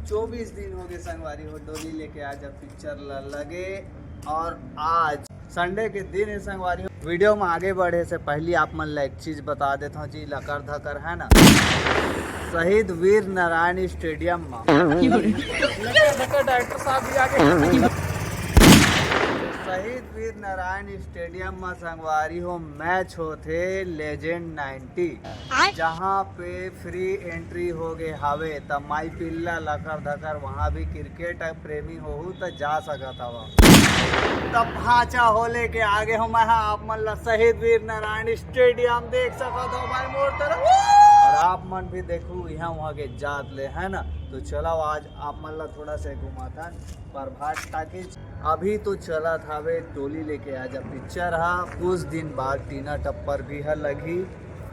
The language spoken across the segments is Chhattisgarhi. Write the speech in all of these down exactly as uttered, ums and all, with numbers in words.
चौबीस दिन हो गए संगवारी हो, डोली लेके आजा पिक्चर ला लगे। और आज संडे के दिन है संगवारी हो। वीडियो में आगे बढ़े से पहले आप मन ला एक चीज बता देता हूँ जी, लकर धकर है ना, शहीद वीर नारायण स्टेडियम में लकर धकर डायरेक्टर साहब भी आगे। शहीद वीर नारायण स्टेडियम में संगवारी हो मैच होथे लेजेंड नाइंटी, जहाँ पे फ्री एंट्री हो गए हवे, त माई पिल्ला लकर धकर वहाँ भी क्रिकेट प्रेमी होहू त जा सकत हवा। तब भाचा हो लेके आगे हो मैं हा आप मन ला शहीद वीर नारायण स्टेडियम देख सकत हो भाई मोर तरफ। और आप मन भी देखू यहाँ वहाँ के जात ले है ना। तो चलो आज आप मन ला थोड़ा से घुमाथन प्रभात टाकीज। अभी तो चलत हवे डोली लेके आजा पिक्चर हा, कुछ दिन बाद टीना टप्पर भी हा लगही,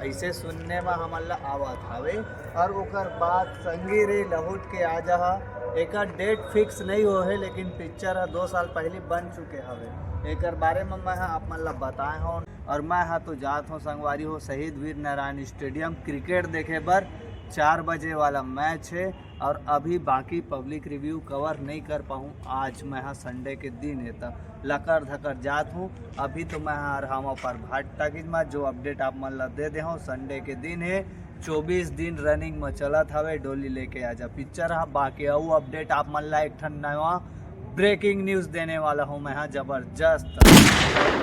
ऐसे सुनने में हमन ला आवत हवे। और ओकर बाद संगी रे लहुट के आजा हा, एकर डेट फिक्स नहीं हो है, लेकिन पिक्चर हा दो साल पहले बन चुके हवे। एकर बारे में मैं हा आप मन ला बताए हूँ। और मैं हा तो जात हूँ संगवारी हो शहीद वीर नारायण स्टेडियम क्रिकेट देखे बर। चार बजे वाला मैच है और अभी बाकी पब्लिक रिव्यू कवर नहीं कर पाऊँ। आज मैं हा संडे के दिन है त लकर धकर जात हूँ। अभी तो मैं हा रहा हूँ प्रभात टाकीज में, जो अपडेट आप मन ला दे दे हूँ। संडे के दिन है, चौबीस दिन रनिंग में चलत हवे डोली लेके आजा पिक्चर हा। बाकी अउ अपडेट आप मन ला एक ठन नवा ब्रेकिंग न्यूज देने वाला हूँ मैं हा जबरदस्त।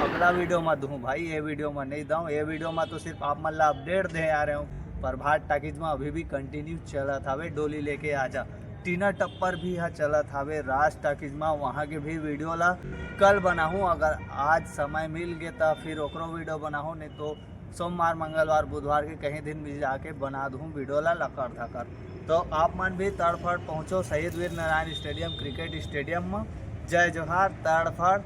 अगला वीडियो में दूँ भाई, ये वीडियो में नहीं दूँ। ये वीडियो में तो सिर्फ आप मन ला अपडेट दे आ रहे हूँ। प्रभात टाकीज में अभी भी कंटिन्यू चलत हवे डोली लेके आजा। टीना टप्पर भी हा चलत हवे राज टाकीज में, वहाँ के भी वीडियो ला कल बनाहूँ। अगर आज समय मिल गे त फिर ओकरो वीडियो बनाहूँ, नहीं तो सोमवार, मंगलवार, बुधवार के कहीं दिन भी जाके बना दूँ वीडियो ला लकर धकर। तो आप मन भी तड़फड़ पहुँचो शहीद Veer Narayan stadium, cricket stadium में। जय जोहार, तड़फड़।